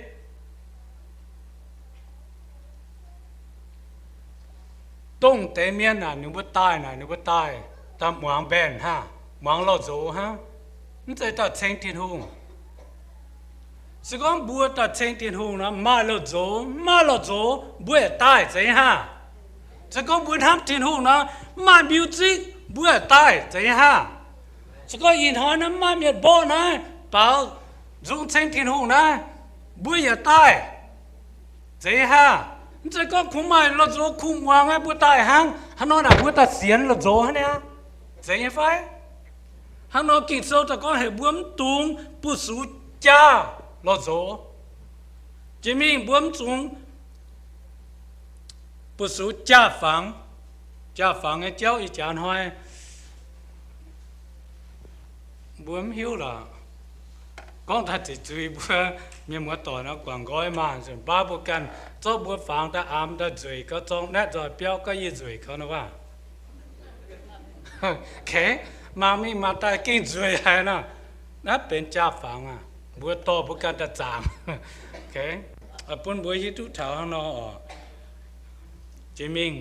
Dongh deix mienh naaic, ninh mbuo daaih naaic, ninh mbuo daaih, daaih muangx band hnangv, muangx lorh nzox hnangv, mv zeiz daaih ceng Tin-Hungh. Se gorngv mbuo daaih ceng Tin-Hungh nor, maaih lorh nzox, maaih lorh nzox, mbuo yaac daaih, zeiz nyei hnangv. Se gorngv mbuo hnamv Tin-Hungh nor, maaih music, mbuo yaac daaih, zeiz nyei hnangv. Se gorngv ih hnoi naaiv maaih mienh mborqv naaiv baaux nzung ceng Tin-Hungh naaiv, mbuo yaac daaih. Zeiz hnangv. Mv zeiz gorngv kungx maaih la'nzox kuh muangx aqv mbuo daaih hnangv. Hnangv nor naaic mbuo daaih sienx la'nzox hnangv niaa. Zeiz nyei fai? Hnangv nor Ging-Sou daaih gorngv heuc mbuo mv dungx bu sux jaa la'nzox. Jiex mingh mbuo mv dungx bu sux jaa-fangx. Jaa-fangx nyei jauv ih jaax hnoi mbuo mv hiuv lorqc. Gorngv daaih ziqc zuiz mbuo mienh muoz-doic nor guangc nqoi maah, nzunc baav mbuo ganh zorqv mbuo fangx daaih aamx daaih nzueic gauh zorng naetv nzoih biauv gauh yie nzueic gauh nor waac. Mangc mingh mangc daaih gengh nzueic haic nor. Naaiv benx jaa-fangx aac, mbuo dorh mbuo ganh daaih zaangc. Bun mbuo hiuv duqv taux hnangv nor oc. Jiex mingh,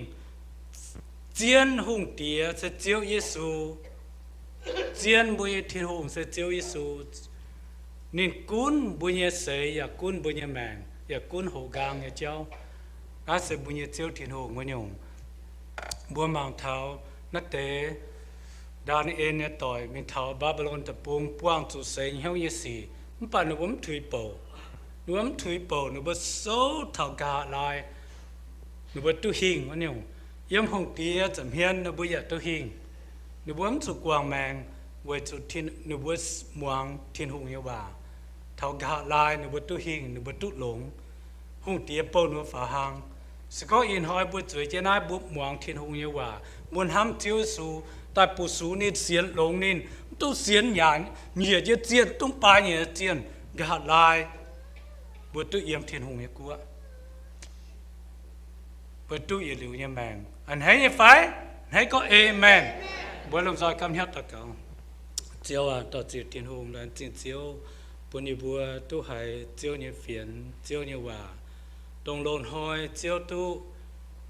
zien hungh diex se Ziouv Yesu. Zien mbuo nyei Tin-Hungh se Ziouv Yesu. Ninh gunv mbuo nyei seix yaac gunv mbuo nyei maengc yaac gunv hoqc nqaang nyei jauv. Naaiv se mbuo nyei Ziouv Tin-Hungh wuov nyungc. Mbuo mangc taux naaiv deix Ndaa^ni^en nyei doic mingh taux Mbaa^mbi^lon deic-bung buangh zuqc seix hnyouv nyei sic, mv baac ninh mbuo mv tuix bouc. Ninh mbuo mv tuix bouc, ninh mbuo souv taux nqa'haav laai. Ninh mbuo duqv hingh wuov nyungc. Yiem hungh diex nza'hmien ninh mbuo yaac duqv hingh. Ninh mbuo mv zuqc guangc maengc weic zuqc ninh mbuo muangx Tin-Hungh nyei waac. Taux nqa'haav laai ninh mbuo duqv hingh, ninh mbuo duqv longx. Hungh diex bouh ninh mbuo faaux hlang. Se gorngv ih hnoi mbuo zueiz jienv naaiv, mbuo muangx Tin-Hungh nyei waac, mbuo hnamv Ziouv Yesu, daaih bu sux ninh, sienx longx ninh, mv dungx sienx nyanc nyiec nyei zienh, mv dungx baaix nyiec nyei zienh, nqa'haav laai mbuo duqv yiem Tin-Hungh nyei guoqv. Mbuo duqv yietc liuz nyei maengc. A'hneiv nyei fai? A'hneiv gorngv Aamen. Mbuo lomh nzoih gapv hnyouv daux gaux. Ziouv aac, dorh ziec Tin-Hungh, laengz zingh Ziouv bun yie mbuo duqv haiz Ziouv nyei fienx, Ziouv nyei waac, dongh loz-hnoi Ziouv duqv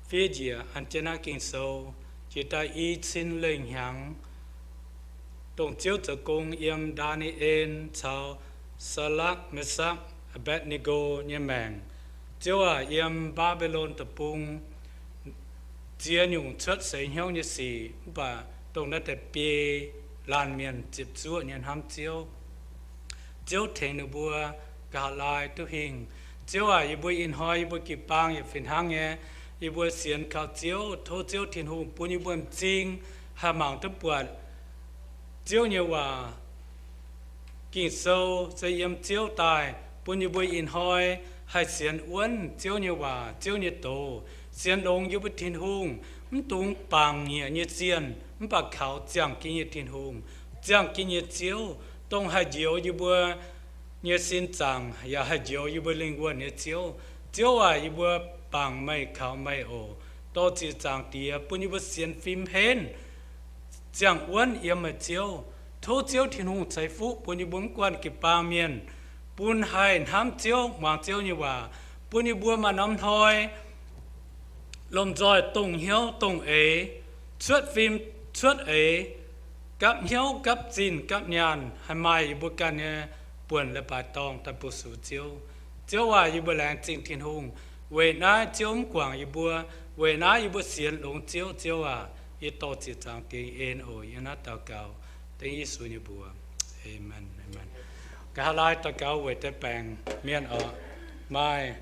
fiev njiec an jienv naaiv Ging-Sou jiex daaih i cin lengh hnyangx, dongh Ziouv zoux gong yiem Ndaa^ni^en caux Saadrakv, Meesakv, Apetc^ne^go nyei maengc. Ziouv aac, yiem Mbaa^mbi^lon deic-bung ziex nyungc cuotv seix hnyouv nyei sic, mv baac dongh naaiv deix biei laanh mienh ziepc zuoqv nyei hnamv Ziouv. Ziouv tengx ninh mbuo nqa'haav laai duqv hingh. Ziouv aac, yie mbuo ih hnoi yie mbuo jiu-baang yaac fih hnangv nyei. Yie mbuo sienx kaux Ziouv, tov Ziouv Tin-Hungh bun yie mbuo m'zing haih mangc duqv buatc Ziouv nyei waac. Ging-Sou se yiem Ziouv daaih, bun yie mbuo ih hnoi haih sienx wuonv Ziouv nyei waac, Ziouv nyei doz, sienx longx yie mbuo Tin-Hungh, mv dungx bangc nyiec nyei zienh, mv baac kaux ziangh jienv nyei Tin-Hungh, ziangh jienv nyei Ziouv, dongh haih njoux yie mbuo nyei sin zaangc yaac haih njoux yie mbuo lingh wuonh nyei Ziouv. Ziouv aac, yie mbuo bangc meih, kaux meih oc. Dorh ziec Zaangc Diex bun yie mbuo sienx fim henv ziangh wuonv yiem meih Ziouv. Tov Ziouv Tin-Hungh ceix fuqv bun yie mbuo mv guanh jiu-baang mienh, bun haih hnamv Ziouv, muangx Ziouv nyei waac, bun yie mbuo maaih norm hnoi lomh nzoih dongh hnyouv dongh eix, cuotv fim cuotv eix, gapv hnyouv gapv zinh gapv nyaanh, haih maaih yie mbuo ganh nyei buonc leiz-baaix dorngh daaih bu sux Ziouv. Ziouv aac, yie mbuo laengz zingh Tin-Hungh. Weic naaiv Ziouv mv guangc yie mbuo. Weic naaiv yie mbuo sienx longx Ziouv. Ziouv aac, yie dorh ziec Zaangc Diex en oc. Yie naaiv daux gaux dengv Yesu nyei mbuox. Aamen. Aamen. Nqa'haav laai daux gaux weic deix baengc mienh oc. Maaih